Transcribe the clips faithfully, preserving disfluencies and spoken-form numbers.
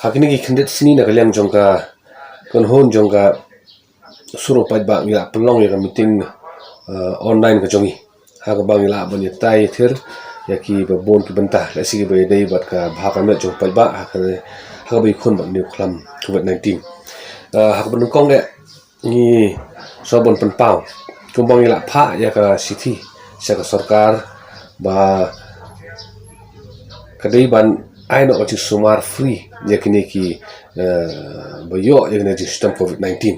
Ha kine ki khyndiat sngi na ka liang jong ka kynhun jong ka sur u paidbah ngi la pynlong ïa ka meeting, eh, online ka jong ngi. Ha kaba ngi lah ban ïatai ïathir ïa kiba bun ki bynta, lehse kiba ïadei bad ka bha ka miat jong u paidbah, ha ka, ha kaba ïakhun bad une u khlam covid nineteen. Eh, ha kaba nyngkong de ngi sa ban pynpaw kumba ngi la phah ïa ka shithi sha ka sorkar ba ka dei ban ai noh ka jingsumar free ïa kine ki, eh, ba ïoh ïa kine ki jingshitom covid nineteen.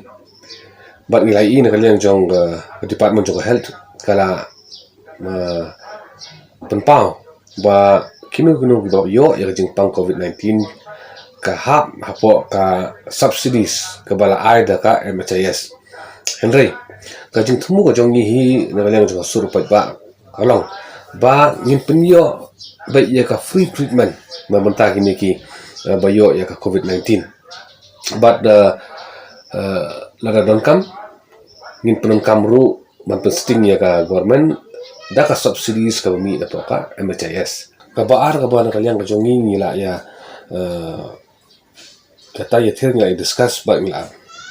Bad ngi la ïohi na ka liang jong, eh, ka department jong ka health ka la, eh, pynpaw ba kino kino kiba ïoh ïa ka jingpang covid nineteen ka hap hapoh ka subsidies kaba la ai da ka M H I S. Hynrei ka jingthmu ka jong ngi hi na ka liang jong ka sur u paidbah ka long ba ngin pynïoh beit ïa ka free treatment na bynta kine ki, eh, ba ïoh ïa ka covid nineteen. Bad, eh, eh, lada donkam ngin pyndonkam ruh ban pynsting ïa ka government da ka subsidies kaba mih napoh ka M H I S. Kaba ar kaba na ka liang ka jong ngi ngi la ïa, eh, ïatai ïathir, ngi la ïa discuss bad ngi la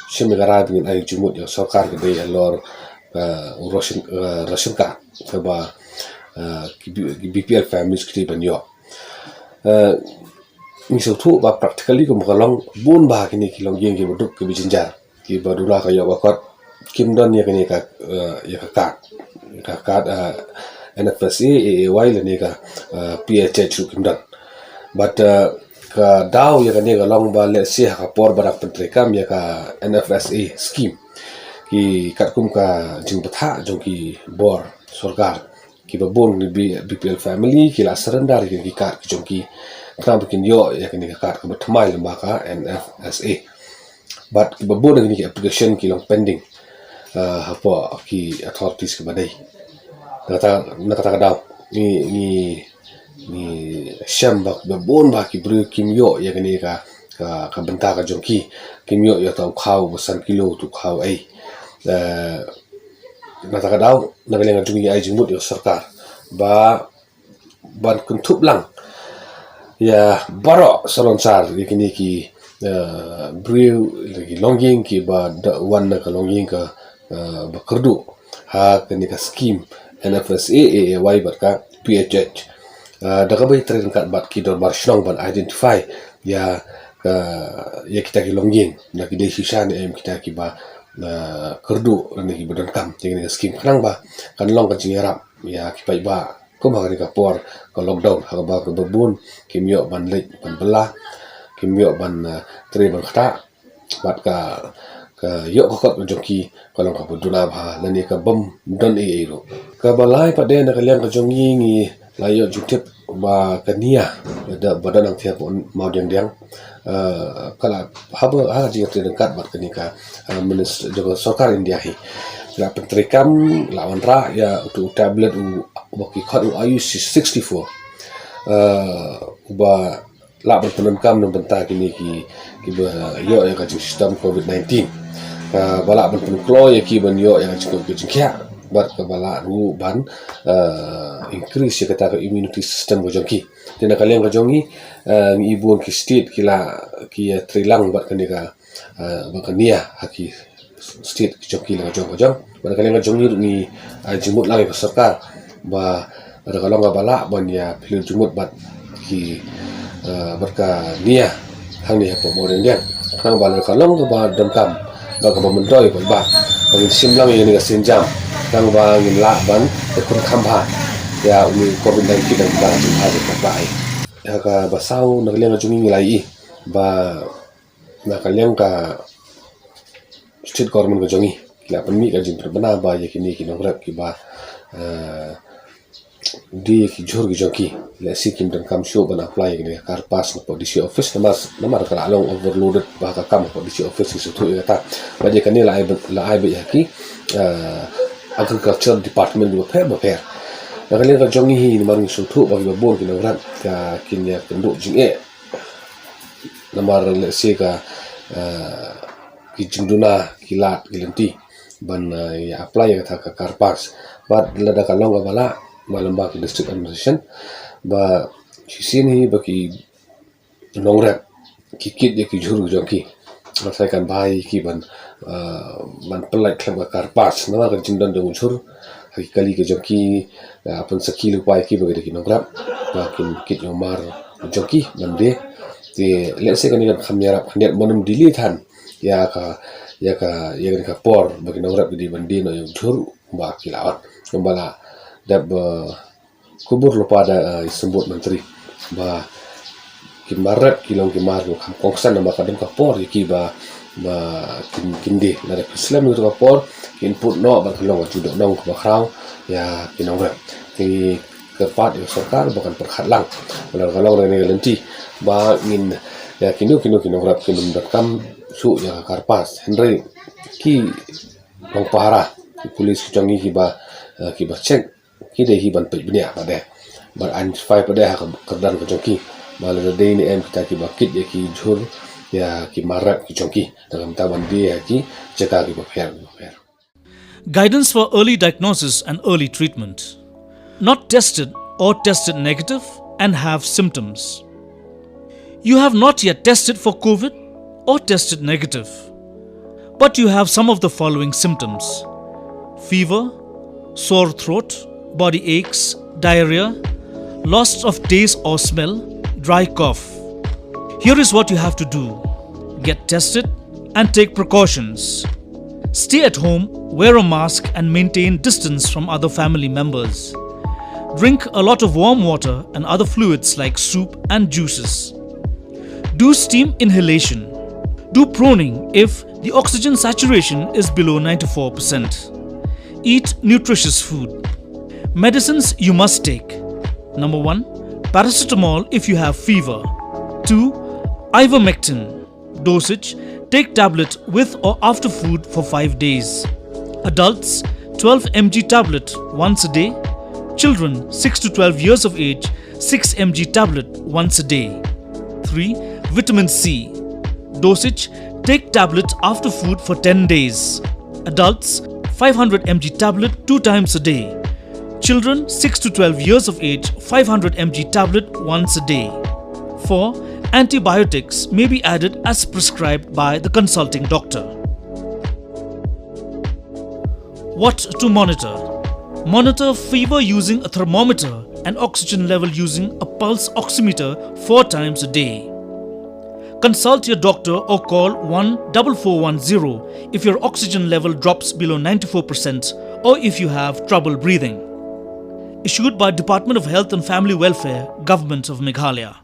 shim ïa ka rai ba ngin ai jingmut ïa ka sorkar ka dei halor, eh, u ration, eh, ration card kaba, eh, ki B-, ki B P L families ki dei ban ïoh. Eh, ngi sngewthuh ba practically kumba ka long bun bah kine ki longïing kiba duk kiba jynjar, kiba duna ka ïoh ka kot kim don ïa kane ka, eh, ïa ka card, ka card, eh, N F S A, A A Y lane ka, eh, P H H ruh kim don. Bad, eh, ka daw ïa kane ka long ba lehse ha ka por ba dang pyntreikam ïa ka N F S A scheme ki katkum ka jingbthah jong ki bor sorkar, kiba bun ki B-, B P L family ki la surrender ïa ki card ki jong ki khnang ba kin ïoh ïa kane ka card kaba thymmai lyngba ka N F S A. Bad kiba bun na kine ki application ki long pending, ah, hapoh ki authorities kiba dei. Na kata, na kata ka daw ngi, ngi, ngi shem ba kiba bun ba ki briew kim ïoh ïa kane ka, ka, ka bynta ka jong ki, kim ïoh ïa uta u khaw ba san kilo, uta u khaw ei. Eh, na kata ka daw na ka liang ka jong ngi ai jingmut ïa ka sorkar ba ban kynthup lang ïa baroh salonsar ïa kine ki, eh, briew, ïa ki longïing kiba da wan na ka longïing ka, eh, ba kyrduh ha kane ka scheme N F S A, A A Y bad ka P H H. Eh, da kaba ïatrei ryngkat bad ki dorbar shnong ban identify ïa, eh, ïa kita ki longïing, lada ki dei shisha ne em kita kiba, eh, kyrduh lane kiba donkam ïa kane ka scheme, khnang ba kan long ka jingïarap ïa ki paidbah kum ha kane ka por ka lockdown, ha kaba kiba bun kim ïoh ban leit ban bylla, kim ïoh ban, eh, trei ban ktah, bad ka, ka ïoh ka kot ka jong ki ka long kaba duna bha lane ka bym don ei ei ruh. Kaba lai pat de na ka liang ka jong ngi ngi la ïoh jingtip ba ka NIA da ba don hangtei hapoh Mawdiangdiang, eh, ka la haba ha ka jingïatrei ryngkat bad kane ka, eh, minister jong ka sorkar India hi, la pyntreikam, la wanrah ïa utu u tablet u, uba ki khot u Ayush sixty-four, eh, uba lah ban pyndonkam na bynta kine ki, kiba ïoh ïa ka jingshitom covid nineteen. Kaba lah ban pynkloi ïa ki ban ïoh ïa ka jingkoit ka jingkhiah bad kaba lah ruh ban, eh, increase ïa kata ka immunity system ka jong ki. Te na ka liang ka jong ngi, eh, ngi i bun ki state ki la, ki, eh, trei lang bad kane ka, eh, bad ka NIA ha ki state ki jong ki la ka jong ka jong. Bad na ka liang ka jong ngi ruh ngi ai jingmut lang ïa ka sorkar ba lada ka long kaba lah ban ïa pynlong jingmut bad ki, eh, bad ka NIA hangne hapoh Mawdiangdiang, khnang ba lada ka long kaba donkam bad kaba myntoi bad ba ngin shim lang ïa kane ka sienjam khnang ba ngin lah ban pynkham bha ïa une u covid nineteen, ban bha jingpynbha ïa ka ba saw. Na ka liang ka jong ngi ngi la ïohi ba na ka liang ka state government ka jong ngi ki la pynmih ka jingpynbna ba ïa kine ki nongrep kiba, eh, die ki jhur ki jong ki, lehse kim donkam shuh ban apply ïa kine ka CARPAS napoh D C office, namar, namar ka la long overloaded bha ka kam hapoh D C office, ngi sngewthuh ïa kata. Bad ïa kane la ai beit, la ai beit ïa ki, eh, agriculture department bapher bapher. Na ka liang ka jong ngi hi namar ngi sngewthuh ba kiba bun ki nongrep ka kin ïa kynduh jingeh namar lehse ka, eh, ki jingduna ki lad ki lynti ban, eh, ïa apply ïa kata ka CARPAS. Bad lada ka long kaba lah, ba lyngba ki district administration, ba shisien hi ba ki nongrep ki kit ïa ki jhur jong ki. Nga sa kan bha ïa ki ban, ah, ban pynlait khlem ka karpas. Namar ka jingdon jong u jhur ha ki kali ka jong ki, ah, pynsakhi lypa ïa ki ba ki dei ki nongrep ba kin kit ïa u mar jong ki ban die. Te lehse kane kan kham ïarap khyndiat, mon ym delay than ïa ka, ïa ka, ïa kane ka por ba ki nongrep ki dei ban die noh ïa u jhur ba ki la ot. Kumba la dep, ah, kubur lypa da, ah, i Symbud Myntri ba ki mar rep ki long ki mar kiba kham kongsan, namar ka don ka por ïa ki ba, ba kin, kin die. Lada ki slem ïa ka por, kin put noh bad ka long ka jingdoh nong kaba khraw ïa ki nongrep. Te kyrpad ïa ka sorkar ba kan pyrkhat lang. Lada ka long kane ka lynti ba ngin, ïa kino kino ki nongrep kin ym donkam shuh ïa ka karpas. Hynrei ki nongpahara, ki pulit ki jong ngi kiba, eh, kiba check, ki dei hi ban peit bniah pat de, ban identify pat de ha ka kyrdan ka jong ki ba lada dei ne em kita kiba kit ïa ki jhur ïa ki mar rep ki jong ki, na ka bynta ban die ha ki jaka kiba pher kiba pher. Guidance for early diagnosis and early treatment. Not tested or tested negative and have symptoms. You have not yet tested for COVID or tested negative, but you have some of the following symptoms: fever, sore throat, body aches, diarrhea, loss of taste or smell, dry cough. Here is what you have to do: get tested and take precautions. Stay at home, wear a mask, and maintain distance from other family members. Drink a lot of warm water and other fluids like soup and juices. Do steam inhalation. Do proning if the oxygen saturation is below ninety-four percent. Eat nutritious food. Medicines you must take. Number one, paracetamol if you have fever. Two, ivermectin. Dosage: take tablet with or after food for five days. Adults, twelve M G tablet once a day. Children, six to twelve years of age, six M G tablet once a day. Three, vitamin C. Dosage: take tablet after food for ten days. Adults, five hundred M G tablet two times a day. Children, six to twelve years of age, five hundred M G tablet once a day. Four, antibiotics may be added as prescribed by the consulting doctor. What to monitor? Monitor fever using a thermometer and oxygen level using a pulse oximeter four times a day. Consult your doctor or call one double four one zero if your oxygen level drops below ninety-four percent or if you have trouble breathing. Issued by Department of Health and Family Welfare, Government of Meghalaya.